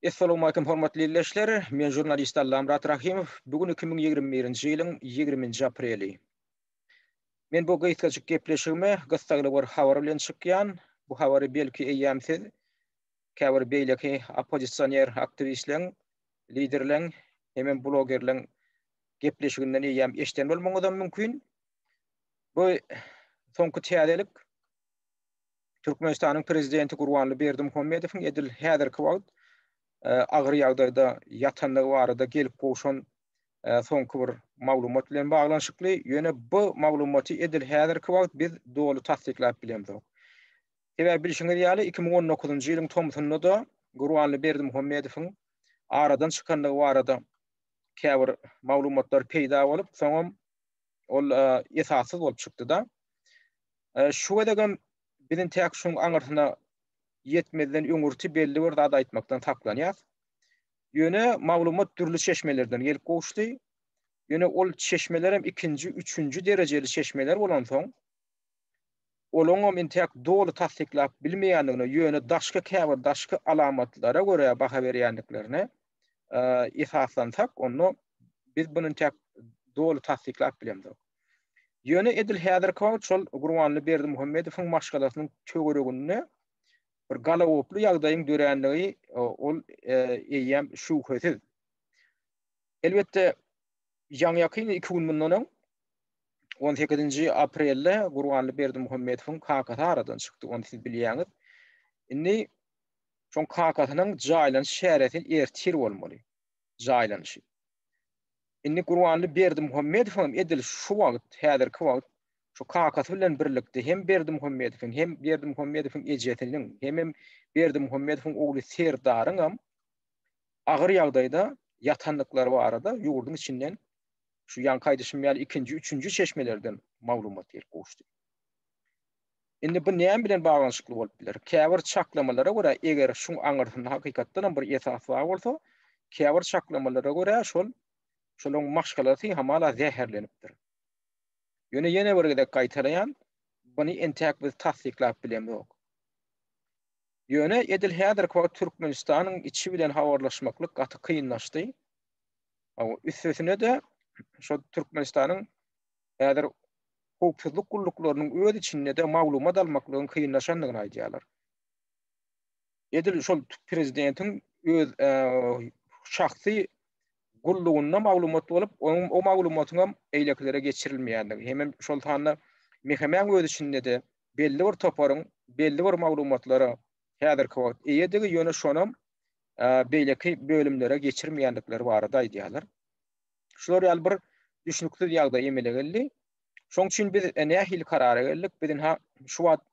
Essalowmalikim hormatly ildeşler! Men žurnalist Allamyrat Rahymow. Bu gün 2021-nji ýylyň 20-nji apreli. Men bu gysgajyk gepleşigime gyssagly bir habar bilen çykýan. Bu habary belki eýýäm siz käbir beýleki oppozisioner aktiwistleň, liderleň hemem blogerleň gepleşiginden eýýäm eşiden bolmagyňyzam mümkin. Bu soňky täzelik Türkmenistanyň prezidenti Gurbanly Berdimuhamedowyň edil häzirki wagt agyr ýagdaýda ýatandygy barada gelip gowşan soňky bir maglumat bilen baglanyşykly. Ýöne bu maglumaty edil häzirki wagt biz doly tassyklap bilemzok. Sebäbi bilşiňiz ýaly, 2019-njy ýylyň tomsunda-da Gurbanly Berdimuhamedowyň aradan çykandygy barada käbir maglumatlar peýda bolup, soňam ol esassyz bolup çykdy-da. Şu gezegem biz intäk şuň aňyrsyna ýetmezden öňürti belli bir zat aýtmakdan saklanýas. Ýöne maglumat dürli çeşmelerden gelip gowuşdy. Ýöne ol çeşmelerem ikinji, üçünji derejeli çeşmeler bolansoň, olaňam intäk doly tassyklap bilmeýändigine, ýöne daşky käbir daşky alamatlara görä baha berýändiklerine esaslansak, onda biz buny intäk doly tassyklap bilemzok. Ýöne edil häzirki wagt şol Gurbanly Berdimuhamedowyň maşgalasynyň töwereginde bir galagoply ýagdaýyň döränligi ol eýýäm şübhesiz. Elbetde, ýaňy-ýakyn iki gün mundan öň 18-nji aprelde Gurbanly Berdimuhamedowyň kakasy aradan çykdy, ony siz bilýäňiz. Indi şoň kakasynyň jaýlanyş çäresi ertir bolmaly, jaýlanyşy. Indi Gurbanly Berdimuhamedowyň hem edil şu wagt, häzirki wagt şu kakasy bilen birlikde hem Berdimuhamedowyň, hem Berdimuhamedowyň ejesiniň, hemem Berdimuhamedowyň ogly Serdaryň hem agyr ýagdaýda ýatandyklary barada ýurduň içinden şu ýaňky aýdyşym ýaly ikinji, üçünji çeşmelerden maglumat gelip gowuşdy. Indi bu näme bilen baglanyşykly bolup biler? Käbir çaklamalara görä, eger şuň aňyrsynda hakykatdan hem bir esas bar bolsa, käbir çaklamalara görä şol şolaryň maşgalasy hamala zäherlenipdir. Ýöne ýene bir gezek gaýtalaýan, buny entäk biz tassyklap bilemzok. Ýöne edil häzirki wagt Türkmenistanyň içi bilen habarlaşmaklyk gaty kynlaşdy. Üstesine-de şol Türkmenistanyň häzir howpsuzlyk gulluklarynyň öz içinde-de maglumat almaklygyň kynlaşandygyny aýdýarlar. Edil şol prezidentiň öz şahsy gullugynda maglumat bolup, onuň o maglumatyň hem eýlekilere geçirilmeýändigi, hemem şol sanda MHM-iň öz içinde-de belli bir toparyň belli bir maglumatlara häzirki wagt eýedigi, ýöne şonam beýleki bölümlere geçirmeýändikleri barada aýdýarlar. Şular ýaly bir düşnüksiz ýagdaý emele geldi. Şoň üçin biz e, nähili karara geldik? Biz ynha şu wagt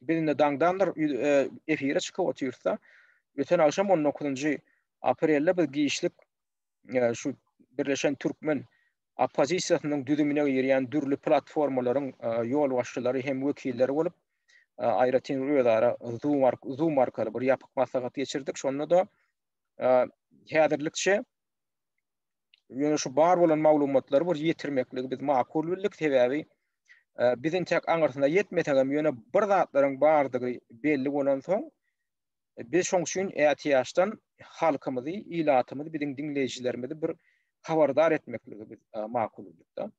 biz indi daňdandyr e, efire çykyp otyrys-da. Öten agşam 19-njy aprelde biz giçlik e, şu Birleşen Türkmen oppozisiýasynyň düzümine girýän dürli platformalaryň ýolbaşçylary hem wekilleri bolup, aýratyn özara Zoom, Zoom arkaly bir ýapyk maslahat geçirdik. Şonda-da häzirlikçe Ýöne şu bar bolan maglumatlary bir ýetirmekligi biz makul bildik, sebäbi e, biz entek aňyrsyna ýetmesegem, ýöne bir zatlaryň bardygy belli bolansoň, e, biz şoň üçin ätiýaçdan halkymyzy, ilatymyzy, biziň diňleýjilerimizi bir habardar etmekligi biz e, makul bildik-de.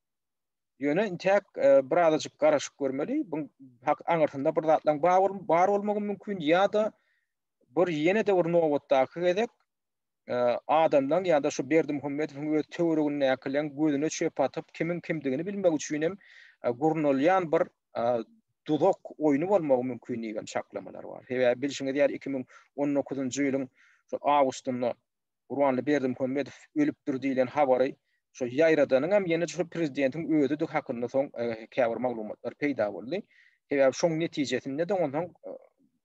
Ýöne intäk birazajyk garaşyp görmeli. Bu hak aňyrsynda bir zatlaryň bar, bar bolmagy mümkin ýa-da bir ýene-de bir nobatdaky gezek adamlaň ýa-da şu Berdimuhamedowyň öz töweregindäkileň gözüne çöp atyp, kimiň kimdigini bilmek üçin hem gurnalýan bir duzak oýny bolmagy mümkin diýen çaklamalar bar. Sebäbi bilşiňiz ýaly 2019-njy ýylyň şu awgustynda Gurbanly Berdimuhamedow ölüpdir diýlen habary şo ýaýradanyň hem ýene şu prezidentiň özüdigi hakynda soň käbir maglumatlar peýda boldy. Sebäbi şoň netijesinde-de onsoň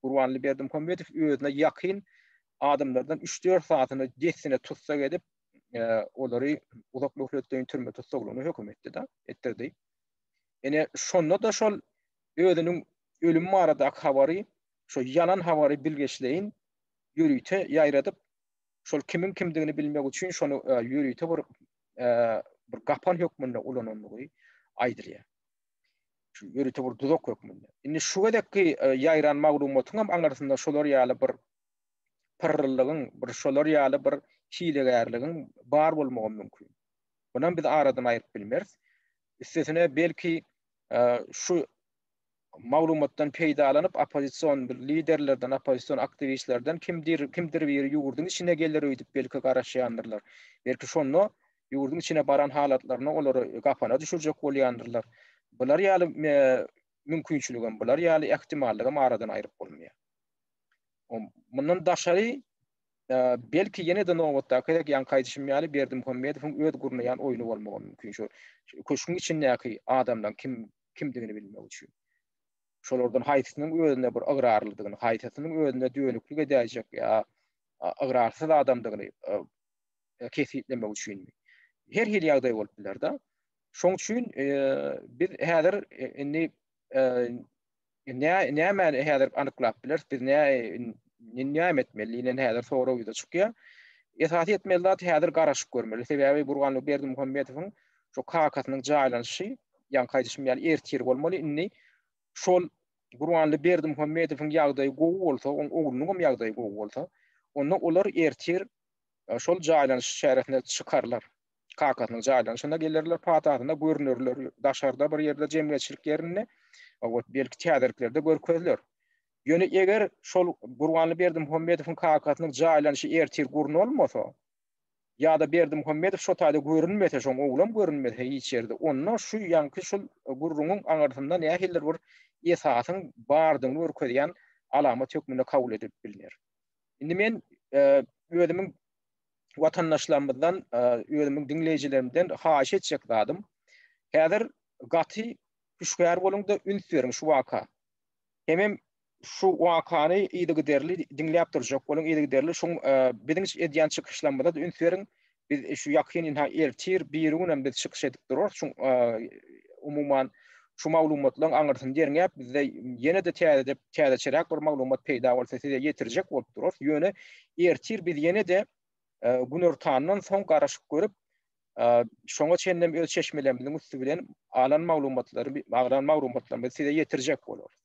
Gurbanly Berdimuhamedow özüne ýakyn adamlardan üç-dört sanysyny dessine tussag edip, olary uzak möhletleýin türme tussaglygyna höküm etdi-de, etdirdi. Ine, şonda-da şol özüniň ölümi baradaky habary, şo ýalan habary bilgeşleýin ýörite ýaýradyp, şol kimiň kimdigini bilmek üçin şony ýörite bir bir gapan hökmünde ulanandygy aýdylýar. Şu ýörite bir duzak hökmünde. Indi şu gezekki ýaýran maglumatyň hem aňyrsynda şolar ýaly bir. pyrryllygyň, bir şolar ýaly bir hilegärligiň bar bolmagam mümkin. Munam biz aradan aýryp bilmeris. Üstesine belki şu maglumatdan peýdalanyp oppozision bir liderlerden, oppozision aktiwistlerden kimdir, kimdir biri ýurduň içine geler öýdüp belki garaşýandyrlar. Belki şonda ýurduň içine baran halatlarynda olary gapana düşürjek bolýandyrlar. Bular ýaly mümkinçiligem, bular ýaly ähtimallygam aradan aýryp bolmaýar. Mundan daşary belki ýene-de nobatdaky gezek ýaňky aýdyşym ýaly Berdimuhamedowyň öz gurnaýan oýny bolmagy mümkin. Şu köşgüň içindäki adamlaryň kim kimdigini bilmek üçin. Şolardan haýsysynyň özüne bir ygrarlydygyny, haýsysynyň özüne dönüklik edäýjek ýa ygrarsyz adamdygyny kesgitlemek üçinmi? Her hili ýagdaý bolup biler-de. Şoň üçin biz häzir indi nämäni häzir anyklap bileris? Biz nä näme etmeli diýlen häzir sorag ýüze çykýar. Esasy etmeli zat häzir garaşyp görmeli. Sebäbi Gurbanguly Berdimuhamedowyň şu kakasynyň jaýlanyşy, ýaňky aýdyşym ýaly ertir bolmaly. Indi şol Gurbanguly Berdimuhamedowyň ýagdaýy gowy bolsa, oň oglunyň hem ýagdaýy gowy bolsa, onda olar ertir şol jaýlanyş çäresine çykarlar. Kakasynyň jaýlanyşyna gelerler, patasyna görünerler, daşarda bir ýerde jemgyýetçilik ýerinde, owat belki täzeliklerde görkeziler. Ýöne eger şol Gurbanly Berdimuhamedowyň kakasynyň jaýlanyşy ertir gurnalmasa, ýa-da Berdimuhamedow şo taýda görünmese, şoň oglam görünmese hiç ýerde, onda şu ýaňky şol gürrüňiň aňyrsynda nähilidir bir esasyň bardygyny görkezýän alamat hökmünde kabul edilip bilner. Indi men özümiň watandaşlarymyzdan, özümiň diňleýjilerimden haýyş etjek zadym, häzir gaty hüşgär boluň-da, üns beriň şu waka. Hemem şu wakany yzygiderli diňläp durjak boluň, yzygiderli şuň biziň edýän çykyşlarymyza-da üns beriň. Biz şu ýakyn ynha ertir, birigün hem biz çykyş edip durarys. Şu umuman şu maglumatlaryň aňyrsyny derňäp, bizde ýene-de täzede täzeçeräk bir maglumat peýda bolsa size ýetirjek bolup durarys. Ýöne ertir biz ýene-de günortandan soň garaşyp görüp, şoňa çenlem öz çeşmelerimiziň üsti bilen alan maglumatlary, alan maglumatlarymyzy size ýetirjek bolarys.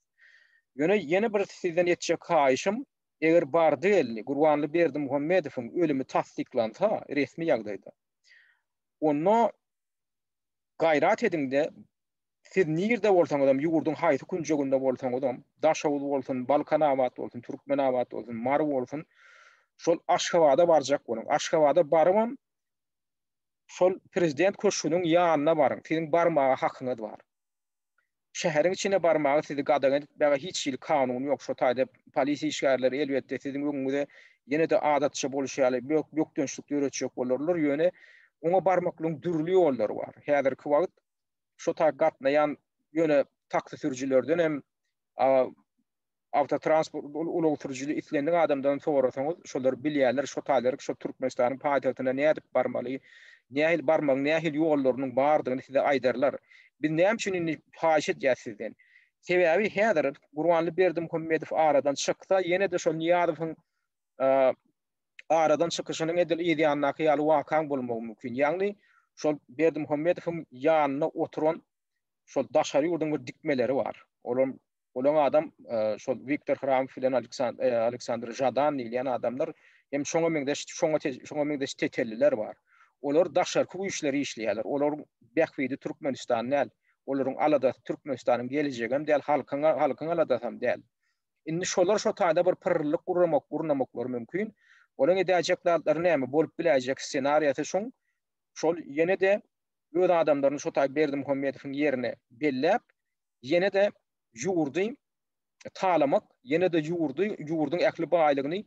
Ýöne ýene bir sizden etjek haýyşym, eger bardy-geldi Gurbanly Berdimuhamedowyň ölümi tassyklansa resmi ýagdaýda, onda gaýrat ediňde siz nirde bolsaňyzam, ýurduň haýsy künjeginde bolsaňyzam, Daşoguz bolsun, Balkanabat bolsun, Türkmenabat bolsun, Mary bolsun, şol Aşgabada barjak boluň. Aşgabada barybam şol prezident köşgüniň ýanyna baryň. Siziň barmaga hakyňyz bar. Şäheriň içine barmaga sizi gadagan etmäge hiç hili kanun ýok. Şo taýda polisiýa işgärleri elbetde siziň öňüňize ýene-de adatça bolşy ýaly bökdençlik döretjek bolarlar. Ýöne oňa barmaklygyň dürli ýollary bar. Häzirki wagt şo taý gatnaýan ýöne taksi sürüjilerden hem awtotransport ulag sürüjili islendik adamdan sorasaňyz, şolar bilýärler, şo taýlaryk şo Türkmenistanyň paýtagtyna nädip barmaly, nähili barmagyň nähili ýollarynyň bardygyny size aýdarlar. Biz näme üçin indi haýyş edýäs sizden? Sebäbi häzir Gurbanly Berdimuhamedow aradan çyksa, ýene-de şol Nyýazowyň aradan çykyşynyň edil yz ýanyndaky ýaly wakaň bolmagy mümkin. Ýagny şol Berdimuhamedowyň ýanynda oturan şol daşary ýurduň bir dikmeleri bar. Olar Olaň adam şol Wiktor Hramow bilen Aleksandr Žadan diýilýän adamlar hem şoňa meňzeş şoňa şoňa meňzeş tetelliler bar. Olar daşarky güýçleri işleýärler. Olaryň bähbidi Türkmenistan däl. Olaryň aladasy Türkmenistanyň gelejegem däl, halkyň halkyň aladasam däl. Indi şolar şo taýda bir pyrryllyk guramak gurnamaklary mümkin. Olaň edäýjek zatlary näme? Bolup biläýjek ssenariýasy şuň. Şol ýene-de öz adamlaryny şo taý Berdimuhamedowyň ýerine belläp, ýene-de ýurdy talamak, ýene-de ýurdy, ýurduň ähli baýlygyny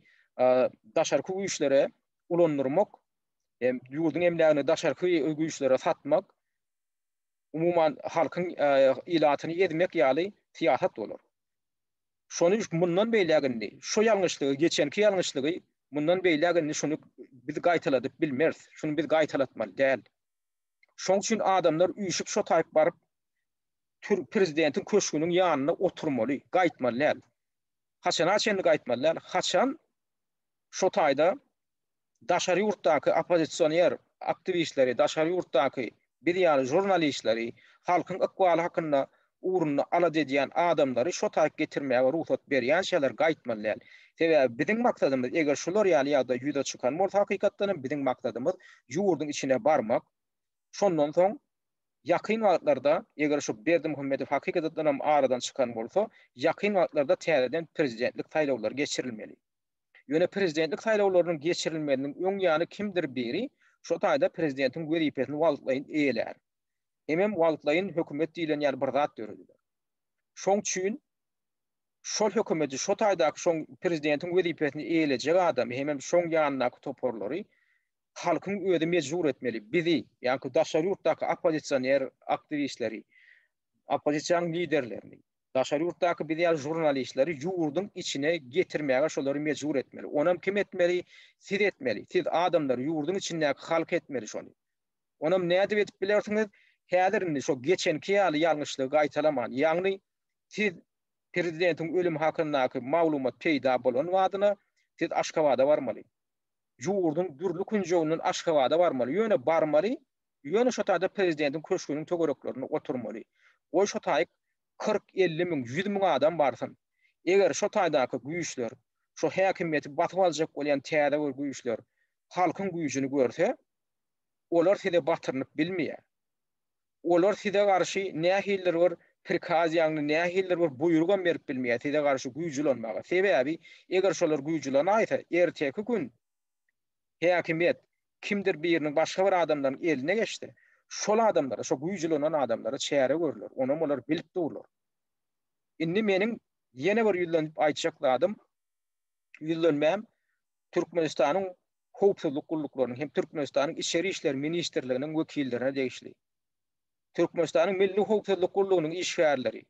daşarky güýçlere ulandyrmak, ýurduň emlägini daşarky güýçlere satmak, umuman halkyň ilatyny ezmek ýaly syýasat bolar. Şony mundan beýläk indi, şu ýalňyşlygy, geçenki ýalňyşlygy mundan beýläk indi şuny biz gaýtaladyp bilmeris. Şuny biz gaýtalatmaly däl. Şoň üçin adamlar üýşüp şo taýyp baryp prezidentiň köşgüniň ýanynda oturmaly, gaýtmaly däl. Haçana çenli gaýtmaly däl? Haçan şo taýda daşary ýurtdaky oppozisioner aktiwistleri, daşary ýurtdaky biz ýaly žurnalistleri, halkyň ykbaly hakynda. ugrunda alada edýän adamlary şo taýyk getirmäge rugsat berýänçäler gaýtmaly däl. Sebäbi biziň maksadymyz eger şular ýaly ýagdaý ýüze çykan bolsa hakykatdan hem biziň maksadymyz ýurduň içine barmak. Şondan soň ýakyn wagtlarda eger şu Berdimuhamedow hakykatdan hem aradan çykan bolsa ýakyn wagtlarda täzeden prezidentlik saýlawlary geçirilmeli. Ýöne prezidentlik saýlawlarynyň geçirilmeginiň öň ýany kimdir biri şo taýda prezidentiň wezipesini wagtlaýyn eýelär. Hemem wagtlaýyn hökümet diýlen ýaly bir zat dörediler. Şoň üçin şol hökümeti şo taýdaky şoň prezidentiň wezipesini eýelejek adamy hemem şoň ýanyndaky toparlary halkyň özi mejbur etmeli. Bizi, ýaňky daşary ýurtdaky oppozisioner aktiwistleri, oppozisiýanyň liderlerini, Daşary ýurtdaky biz ýaly žurnalistleri ýurduň içine getirmäge şolary mejbur etmeli. Onam kim etmeli? Siz etmeli. Siz adamlar, ýurduň içindäki halk etmeli şony. Onam nädip edip bilersiňiz? Häzir indi şo geçenki ýaly ýalňyşlygy gaýtalaman, ýagny siz prezidentiň ölümi hakyndaky maglumat peýda bolan badyna siz Aşgabada barmaly. Ýurduň dürli künjeginden Aşgabada barmaly. Ýöne barmaly, Ýöne şo taýda prezidentiň köşgüniň töwereklerinde oturmaly. Goý şo taýyk 40, 50 müň, 100 müň adam barsyn. Eger şo taýdaky güýçler, şo häkimiýeti basyp aljak bolýan täze bir güýçler halkyň güýjüni görse, olar size batyrynyp bilmeýär. Olar size garşy nähilidir bir prikaz ýagny nähilidir bir buýrugam berip bilmeýär size garşy güýç ulanmaga. Sebäbi eger şolar güýç ulanaýsa, erteki gün häkimiýet kimdir biriniň başga bir adamlaryň eline geçse, şol adamlara, şo güýç ulanan adamlara çäre görler. Onam olar bilip durlar. Indi meniň ýene bir ýüzlenip aýtjak zadym, ýüzlenmäm Türkmenistanyň howpsuzlyk gulluklarynyň hem Türkmenistanyň Içeri işler ministrliginiň wekillerine degişli. Türkmenistanyň Milli howpsuzlyk gullugynyň işgärleri,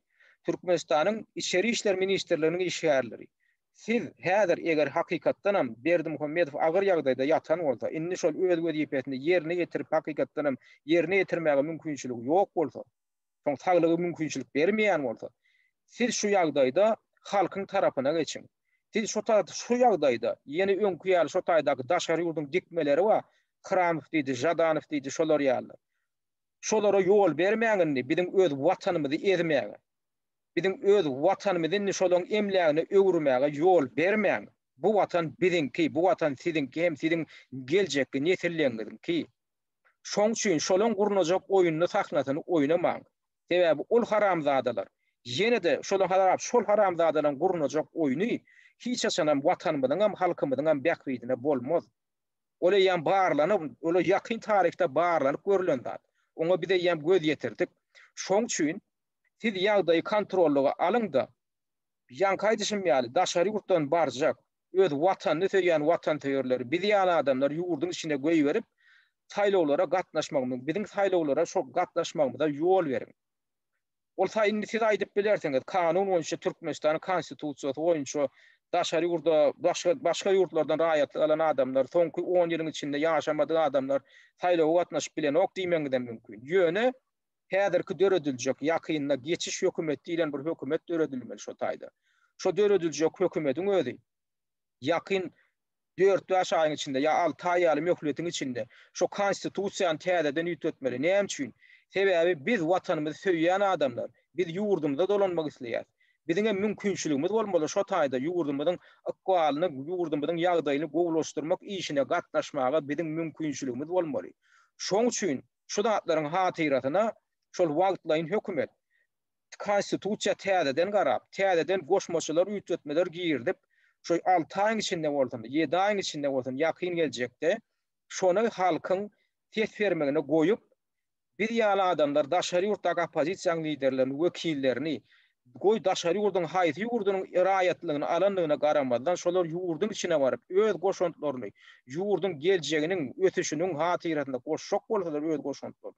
Türkmenistanyň Içeri işler ministrliginiň işgärleri, siz häzir eger hakykatdanam Berdimuhamedow agyr ýagdaýda ýatan bolsa, indi şol öz wezipesini ýerine ýetirip hakykatdanam ýerine ýetirmäge mümkinçiligi ýok bolsa, soň saglygy mümkinçilik bermeýän bolsa, siz şu ýagdaýda halkyň tarapyna geçiň. Siz şu şu ýagdaýda ýene öňki ýaly şo taýdaky daşary ýurduň dikmeleri bar, Hramow diýdi, Žadanow diýdi, şolar ýalylar. Şolara ýol bermäň indi biziň öz watanymyzy ezmäge. Biziň öz watanymyzy indi şolaň emlägine öwürmäge ýol bermäň. Bu watan biziňki, bu watan siziňki hem siziň geljekki nesilleňiziňki. Şoň üçin şolaň gurnajak oýunyny sahnasyny oýnamaň. Sebäbi ol haramzadalar ýene-de şolaň harap şol haramzadalaň gurnajak oýny hiç haçanam watanymyzyňam halkymyzyňam bähbidine bolmaz. Ol eýýäm barlanyp, ol ýakyn taryhda barlanyp görlen zat. Oňa biz eýýäm göz ýetirdik. Şoň üçin siz ýagdaýy kontrollyga alyň-da, ýaňky aýdyşym ýaly daşary ýurtdan barjak, öz watanyny söýýän watansöýerleri, biz ýaly adamlary ýurduň içine goýberip, saýlawlara gatnaşmagymyz, biziň saýlawlara şo gatnaşmagymyza ýol beriň. Ol saý indi siz aýdyp bilersiňiz, kanun boýunça Türkmenistanyň konstitusiýasy boýunça daşary ýurda başga başga ýurtlardan raýatlyk alan adamlar, soňky on ýylyň içinde ýaşamadyk adamlar saýlawa gatnaşyp bilenok diýmegiňizem mümkin. Ýöne häzirki dörediljek ýakynda geçiş hökümeti diýlen bir hökümet döredilmeli şo taýda. Şo dörediljek hökümetiň özi ýakyn dört-bäş aýyň içinde ýa alty aý ýaly möhletiň içinde şo konstitusiýany täzeden üýtgetmeli. Näme üçin? Sebäbi biz watanymyzy söýýän adamlar, biz ýurdumyza dolanmak isleýäs. Biziň hem mümkinçiligimiz bolmaly şo taýda ýurdumyzyň ykbalyny, ýurdumyzyň ýagdaýyny gowulaşdyrmak işine gatnaşmaga biziň mümkinçiligimiz bolmaly. Şoň üçin şu zatlaryň hatyrasyna şol wagtlaýyn hökümet Konstitusiýa täzeden garap, täzeden goşmaçalar, üýtgetmeler girizip, şu alty aýyň içinde bolsun, ýedi aýyň içinde bolsun, ýakyn geljekde şony halkyň ses bermegine goýup, biz ýaly adamlar daşary ýurtdaky oppozisiýanyň liderlerini, wekillerini, goý daşary ýurduň haýsy ýurdunyň raýatlygyny alandygyna garamazdan, şolar ýurduň içine baryp, öz goşantlaryny ýurduň geljeginiň, ösüşiniň hatyrasyna goşjak bolsalar öz goşantlaryny,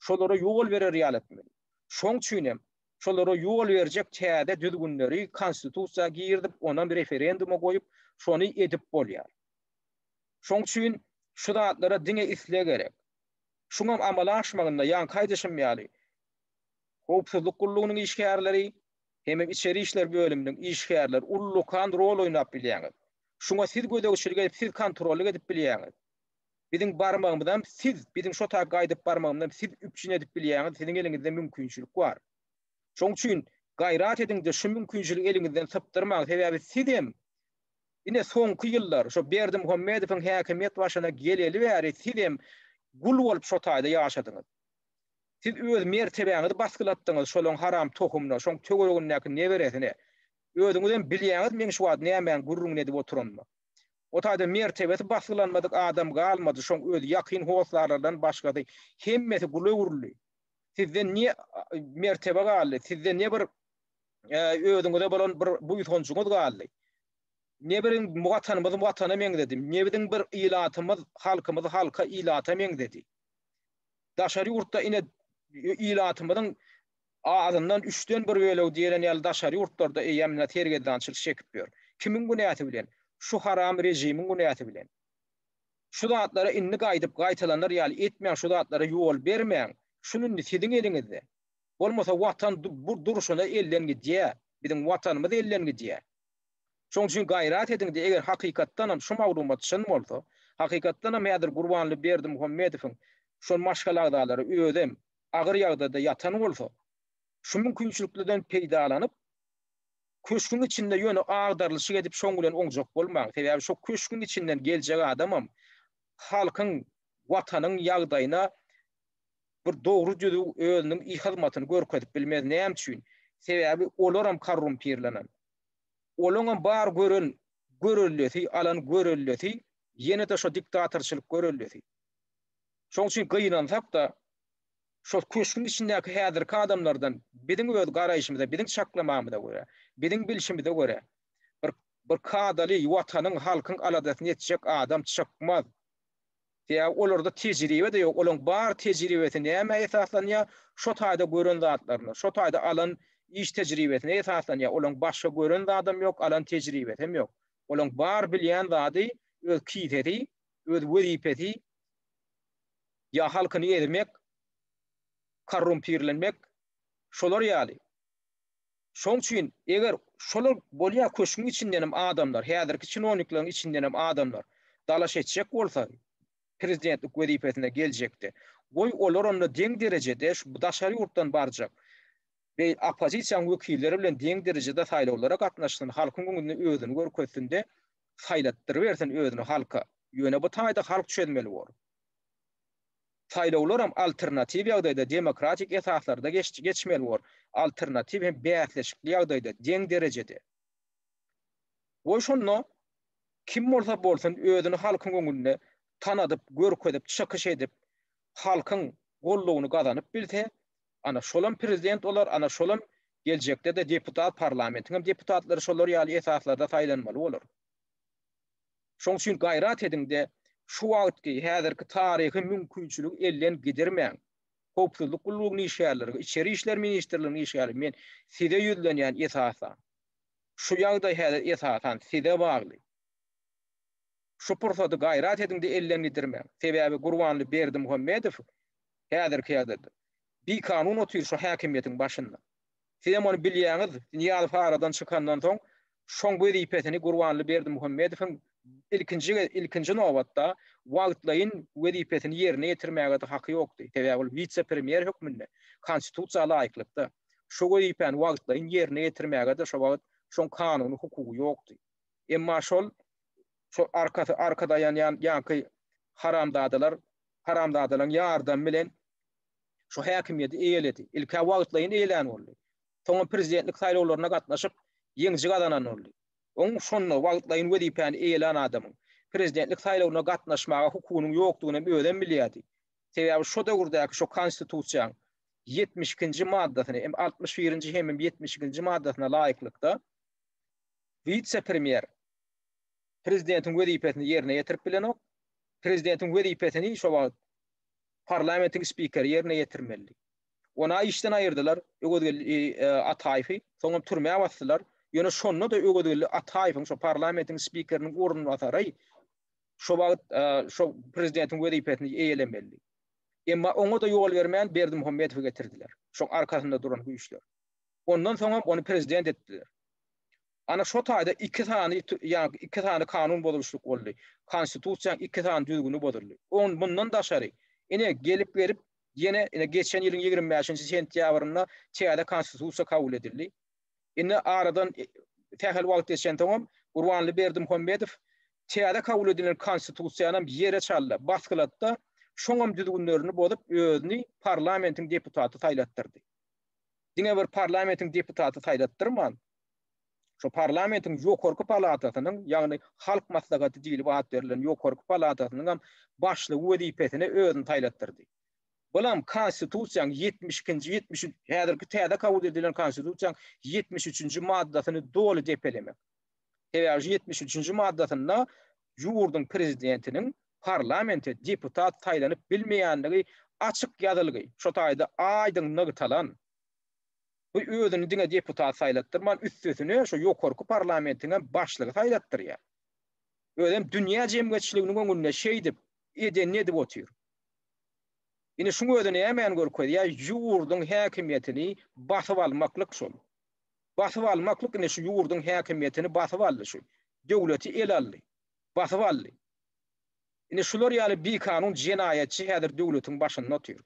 şolara ýol berer ýaly etmeli. Şoň üçin hem şolara ýol berjek täze düzgünleri konstitusiýa girizip, onam referenduma goýup, şony edip bolýar. Şoň üçin şu zatlara diňe isleg gerek. Şuňam amala aşmagynda ýaňky aýdyşym ýaly, howpsuzlyk gullugynyň işgärleri hemem içeri işler bölüminiň işgärleri ullakan rol oýnap bilýäňiz. Şuňa siz gözegçilik edip, siz kontrollyk edip bilýäňiz. Biziň barmagymyzam siz, biziň şo taýy gaýdyp barmagymyzam siz üpjün edip bilýäňiz, siziň eliňizde mümkinçilik bar. Şoň üçin gaýrat ediň-de şu mümkinçiligi eliňizden sypdyrmaň, sebäbi sizem ine soňky ýyllar şo Berdimuhamedowyň häkimiýet başyna geleli bäri sizem gul bolup şo taýda ýaşadyňyz. Siz öz mertebäňizi basgylatdyňyz şolaň haram tohumyna, şoň töweregindäki neberesine. Özüňizem bilýäňiz meň şu wagt nämäň gürrüňini edip oturanymy. O taýda mertebesi basgylanmadyk adam galmady, şoň öz ýakyn hossarlardan başgasy hemmesi gula öwrüldi. Sizden ne mertebe galdy, sizde ne bir özüňize bolan bir buýsanjyňyz galdy. Ne bir watanymyz watana meňzedi, ne biziň bir ilatymyz, halkymyz halka, ilata meňzedi. Daşary ýurtda ine ilatymyzyň azyndan üçden bir bölegi diýlen ýaly daşary ýurtlarda eýýäm ine sergezdançylyk çekip ýör. Kimiň günäsi bilen? Şu haram režimiň günäsi bilen. Şu zatlara indi gaýdyp gaýtalanar ýaly etmäň, şu zatlara ýol bermäň. Şun indi siziň eliňizde. Bolmasa watan bu durşuna elden gidýär. Biziň watanymyz elden gidýär. Şoň üçin gaýrat ediňde eger hakykatdanam şu maglumat çyn bolsa, hakykatdanam häzir Gurbanly Berdimuhamedowyň şol maşgala agzalary özem agyr ýagdaýda ýatan bolsa, şu mümkinçiliklerden peýdalanyp, köşgüň içinde ýöne agdarylyşyk edip şoň bilen oňjak bolmaň. Sebäbi şo köşgüň içinden geljek adamam halkyň, watanyň ýagdaýyna bir dogry düzüw özüniň hyzmatyny görkezip bilmez. Näme üçin? Sebäbi olaram korrumpirlenen. Olaňam bar gören görellesi, alan görellesi ýene-de şo diktatorçylyk görellesi. Şoň üçin gynansak-da, şol köşgüň içindäki häzirki adamlardan biziň öz garaýşymyza, biziň çaklamamyza görä, biziň bilşimize görä, bir bir kadaly watanyň, halkyň aladasyny etjek adam çykmaz. Sebäbi olarda tejribe-de ýok. Olaň bar tejribesi nämä esaslanýar? Şo taýda gören zatlaryna, şo taýda alan iş tejribesine esaslanýar. Olaň başga gören zadam ýok, alan tejribesem ýok. Olaň bar bilýän zady öz kisesi, öz wezipesi, ýa halkyny ezmek, korrumpirlenmek, şolar ýaly. Şoň üçin eger şolar bolýar köşgüň içindenem adamlar, häzirki çinownikleriň içindenem adamlar dalaş etjek bolsa prezidentlik wezipesine geljekde, goý olar onda deň derejede şu daşary ýurtdan barjak we oppozisiýanyň wekilleri bilen deň derejede saýlawlara gatnaşsyn, halkyň öňünde özüni görkezsinde saýlatdyrybersin özüni halka. Ýöne bu taýda halk çözmeli bor. Saýlawlaram alternatiw ýagdaýda demokratik esaslarda geçmeli bor. Alternatiw hem bäsleşikli ýagdaýda, deň derejede. Goý şonda kim bolsa bolsun özüni halkyň öňünde tanadyp, görkezip, çykyş edip, halkyň goldawyny gazanyp bilse, ana şolam prezident bolar, ana şolam geljekde-de deputat, parlamentiň hem deputatlary şolar ýaly esaslarda saýlanmaly bolar. Şoň üçin gaýrat ediň-de, şu wagtky, häzirki taryhy mümkinçiligi elden gidirmäň. Howpsuzlyk gullugynyň işgärleri, Içeri işler ministrliginiň işgärleri, men size ýüzlenýän esasan. Şu ýagdaý häzir esasan size bagly. Şu pursady gaýrat ediň-de elden gidirmäň. Sebäbi Gurbanly Berdimuhamedow häzirki ýagdaýda bikanun otyr şu häkimiýetiň başynda. Sizem ony bilýäňiz, Nyýazow aradan çykandan soň, şoň wezipesini Gurbanly Berdimuhamedowyň ilkinji ilkinji nobatda wagtlaýyn wezipesini ýerine ýetirmäge-de haky ýokdy. Sebäbi ol wise-premýer hökmünde, konstitusiýa laýyklykda, şo wezipäni wagtlaýyn ýerine ýetirmäge-de şo wagt şoň kanuny hukugy ýokdy. Emma şol şo arkasy arka daýanýan ýaňky haramzadalar, haramzadalaryň ýardamy bilen Şu häkimiýeti eýeledi. Ilk-ä wagtlaýyn eýelän boldy. Soňam prezidentlik saýlawlaryna gatnaşyp, ýeňiji gazanan boldy. Oň şonda wagtlaýyn wezipäni eýelän adamyň prezidentlik saýlawyna gatnaşmaga hukugynyň ýokdugyny hem özem bilýärdi. Sebäbi şo döwürdäki şo konstitusiýaň 72-nji maddasyna hem 61-nji hemem 72-nji maddasyna laýyklykda wise-premýer prezidentiň wezipesini ýerine ýetirip bilenok. Prezidentiň wezipesini şo wagt parlamentiň spikeri ýerine ýetirmelidi. Ona işden aýyrdylar Öwezgeldi Ataýewi, soňam türmä basdylar. Ýöne şonda-da Öwezgeldi Ataýewiň şo parlamentiň spikeriniň orunbasary şo wagt şo prezidentiň wezipesini eýelemelidi. Emma oňa-da ýol bermän Berdimuhamedowy getirdiler. Şoň arkasynda duran güýçler. Ondan soňam ony prezident etdiler. Ana şo taýda iki sany ýa iki sany kanun bozulyşlyk boldy. Konstitusiýanyň iki sany düzgüni bozuldy. On mundan daşary ine gelip gelip. Ýene ine geçen ýylyň 25-nji sentýabrynda täze konstitusiýa kabul edildi. Indi aradan sähel wagt geçensoňam Gurbanly Berdimuhamedow täze kabul edilen konstitusiýanam ýere çaldy, basgylatdy, şoňam düzgünlerini bozup özüni parlamentiň deputaty saýlatdyrdy. Diňe bir parlamentiň deputaty saýlatdyrman, şo parlamentiň ýokarky palatasynyň, ýagny Halk Maslahaty diýlip at berlen ýokarky palatasynyňam başlygy wezipesine özüni saýlatdyrdy. Bulam Konstitusiýaň 72-nji, 73, häzirki täze kabul edilen Konstitusiýaň 73-nji maddasyny doly depelemek. Sebäbi şu 73-nji maddasynda ýurduň prezidentiniň parlamente deputat saýlanyp bilmeýänligi açyk ýazylgy, şo taýda aýdyň nygtalan. Bu özüni diňe deputat saýlatdyrman, üstesine şo ýokarky parlamentiňem başlygy saýlatdyrýar. Özem dünýä jemgyýetçiliginiň öňünde şeýdip, edenini edip otyr. Ine şuň özi nämäni görkezýär? Ýurduň häkimiýetini basyp almaklyk şol. Basyp almaklyk ine şu ýurduň häkimiýetini basyp aldy şu. Döwleti ele aldy. Basyp aldy. Ine şular ýaly bikanun jenaýatçy häzir döwletiň başynda otyr.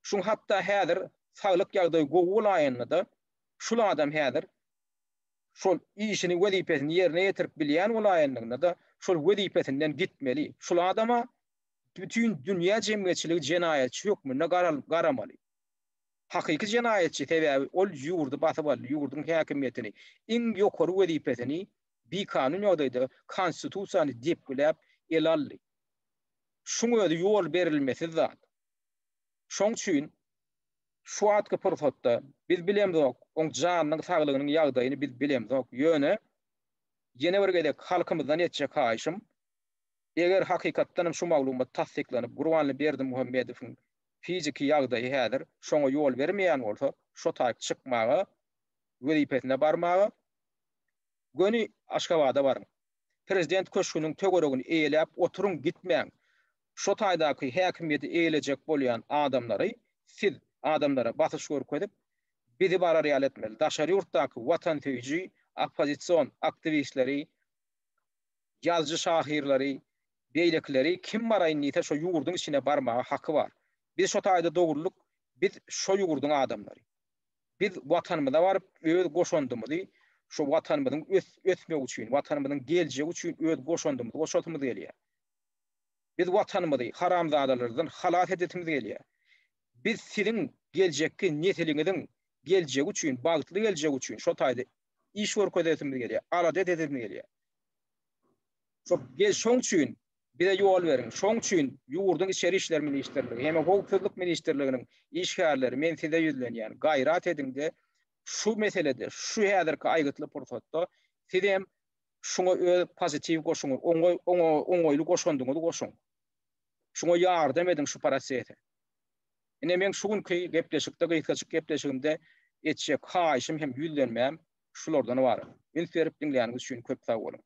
Şuň hatda häzir saglyk ýagdaýy gowy bolaýanda-da, şul adam häzir şol işini, wezipesini ýerine ýetirip bilýän bolaýanlygynda-da, şol wezipesinden gitmeli. Şul adama bütin dünýä jemgyýetçiligi jenaýatçy hökmünde garamaly. Hakyky jenaýatçy, sebäbi ol ýurdy basyp aldy, ýurduň häkimiýetini, iň ýokary wezipesini bikanun ýagdaýda konstitusiýany depgiläp ele aldy. Şuň özi ýol berilmesiz zat. Şoň üçin şu wagtky pursatda biz bilemzok, oň janynyň saglygynyň ýagdaýyny biz bilemzok. Ýöne ýene bir gezek halkymyzdan etjek haýyşym, eger hakykatdan hem şu maglumat tassyklanyp, Gurbanly Berdimuhamedowyň fiziki ýagdaýy häzir şoňa ýol bermeýän bolsa, şo taýyk çykmaga, wezipesine barmaga, göni Aşgabada baryň. Prezident köşgüniň töweregini eýeläp oturyň gitmäň. Şo taýdaky häkimiýeti eýelejek bolýan adamlary siz adamlara basyş görkezip bizi barar ýaly etmeli. Daşary ýurtdaky watansöýüji oppozision aktiwistleri, ýazyjy şahyrlary, beýlekileri kim baraýyn diýse şo ýurduň içine barmaga haky bar. Biz şo taýda dogrulyk biz şo ýurduň adamlary. Biz Watanymyza baryp, öz goşandymyzy şu Watanymyzyň ösmegi üçin, Watanymyzyň geljegi üçin öz goşandymyzy goşasymyz gelýär. Biz Watanymyzy haramzadalardan halas edesimiz gelýär. Biz siziň geljekki nesiliňiziň geljegi üçin, bagtly geljegi üçin şo taýda iş görkezesimiz gelýär, alada edesimiz gelýär. Şo şoň üçin Bize ýol beriň. Şoň üçin ýurduň Içeri işler ministrligi hem Howpsuzlyk ministrliginiň işgärleri men size ýüzlenýän, gaýrat ediň-de, şu meselede, şu häzirki aýgytly pursatda siz hem şuňa öz pozitiw goşuňyz, oňa oňa oňaýly goşandyňyzy goşuň. Şuňa ýardam ediň şu prosese. Ine meň şu günki gepleşikde, gysgajyk gepleşigimde etjek haýyşym hem ýüzlenmäm şulardan ybarat. Üns berip diňläniňiz üçin köp sag boluň.